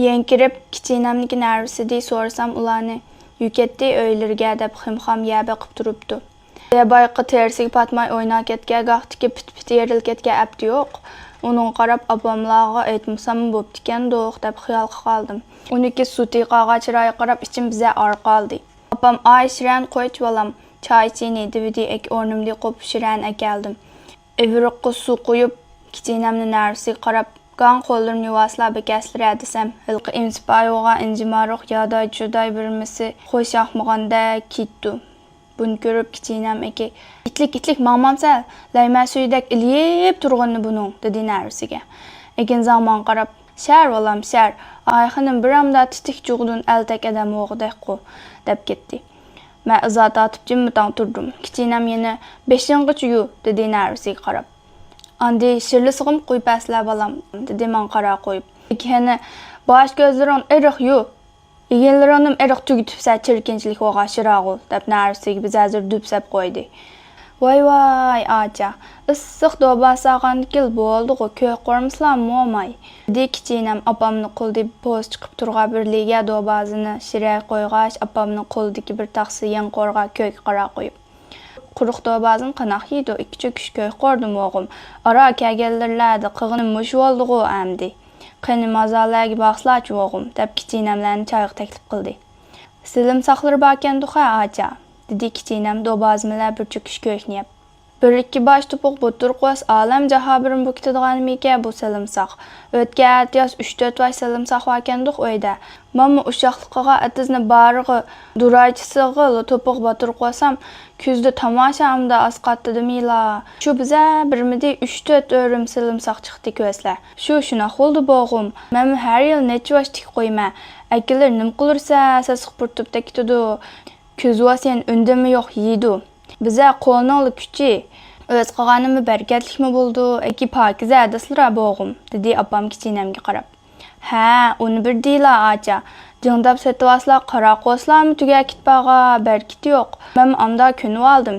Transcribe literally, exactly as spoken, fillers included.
يەنە كىرىپ، كىچىنەمنىڭكى نەۋرىسىدى سورىسام، ئۇلارنى يۈكەتتى ئۆيلىرىگە دەپ خېمخام يەر بېقىپ تۇرۇپتۇ. بايىقى تېرىسىگە پاتماي ئويناپ كەتكەن گاھتىكى پىت-پىت يېرىلىپ كەتكەن ئەپتى يوق. ئۇنىڭغا قاراپ، ئاپاملارغا ئېيتمىساممۇ بوپتىكەندۇق دەپ خىيالغا قالدىم. ئۇنىڭكى سۇتىقاغا چىراي قاراپ ئىچىم بىزە ئارا قالدى. ئاپام، ئاي شىرەن، قويچى بالام، چاي ئىچىيلى دېۋىدى. ئورنۇمدىن قوپۇپ شىرەن ئەكەلدىم. ئىۋرىققا سۇ قۇيۇپ، كىچىنەمنىڭ نەۋرىسىگە قاراپ، گاڭ قوللىرىمنى يۇۋاسىلا بىكەسلىرە دېسەم، ھېلىقى ئىمسىپايىغا ئىنجىمارۇق ياداي-چۇداي بىرمىسى خوش ياقمىغاندەك كېتىدۇ. بۇنى كۆرۈپ كىچىنەم ئېكى، ئىتلىك، ئىتلىك، ماڭمامسەن، لەيمە سۈيىدەك ئىلىيىپ تۇرغىنى بۇنىڭ، دېدى نەۋرىسىگە. ئېكىنزاڭ ماڭا قاراپ، شەر، بالام، شەر، ئايخىنىم بىرەمدە تېتىك جۇغدۇن ئەلتەك ئادەم بولغۇدەكقۇ، دەپ كەتتى. مەن ئىزا تارتىپ جىممىتاڭ تۇردۇم. كىچىنەم يەنە، بېشىڭغىچە يۇ، دېدى نەۋرىسىگە قاراپ. ئاندى شىرلىسىغىمۇ قويۇپ بەرسىلە، بالام، دېدى ماڭا قارا قويۇپ. يەنە باش كۆزلىرىڭنى ئېرىق يۇ، ئېگىنلىرىڭنىمۇ ئېرىق تۈگىتىپسە، چىركىنچىلىك بولغان شىراغۇل، دەپ نەۋرىسىگە بىر زەزىر دۈپسەپ قويدى. ۋاي ۋاي ئاچا، ئىسسىق دوبا سالغاندىكىن بولدىغۇ، كۆك قورۇمىسىلار موماي، دېدى كىچىنەم ئاپامنىڭ قولىدا پوز چىقىپ تۇرغان بىر لىگە دوبازىنى شىرەگە قويغاچ، ئاپامنىڭ قولىدىكى بىر تاخسا يەڭ قورغا كۆككە قارا قويۇپ. قۇرۇق دوبازىنى قانداق يەيدۇ، ئىككى چۆكۈش كۆك قورۇدىمۇ ئوغۇم؟ ئارا كەلگەنلىرىلەردە قىلغىنىم مۇشۇ بولدىغۇ ئەمدى. قېنى مازارلارغا بارسىلەچۇ ئوغۇم، دەپ كىچىنەملەرنى چايغا تەكلىپ قىلدى. سېلىمساقلىرى باركەندۇخە ئاچا، دېدى كىچىنەم دوبازىمىلەر بىر چۆكۈش كۆكنى يەپ. بىر ئىككى باش توپۇق باتۇر قوس ئالەم جاھابىرىم بۇ كېتىدىغانمىكە بۇ سېلىمساق. ئۆتكەن ئەتىياز ئۈچ تۆت باش سېلىمساق باركەندۇق ئۆيدە. ماما ئۇششاقلىقىغا ئېتىزنى بارىغا، دۇرايچىسىغىلا توپۇق باتۇر قوسام، كۈزدە تاماشامدا ئاسقاتتىدىمىلا. شۇ بىزە بىرمىدى ئۈچ تۆت ئۆرۈم سېلىمساق چىقتى كۆسلە. شۇ شۇناق بولدى بوغۇم. مەنمۇ ھەر يىل نەچچە باش تىك قويىمەن. ئەكىلەر نېمە قىلۇرسە، سېسىق پۇرتۇپ تەكتىدۇ. كۈزۋاس يەنە ئۈندىمۇ يوق يەيدۇ. بىزە قولنىڭلا كۈچى. ئۆز قىلغانىمۇ بەرىكەتلىكمۇ بولىدۇ، ئەكى پاكىزە دەسلىرا بوغۇم، دېدى ئاپام كىچىنەمگە قاراپ. ھە، ئۇنى بىر دېيىلا ئاچا. جىڭداپ سېتىۋالسىلا قارا قوسلارمۇ تۈگەپ كېتىپ بارغا، بەرىكىتى يوق. مەنمۇ ئامدا كۆنۈۋالدىم،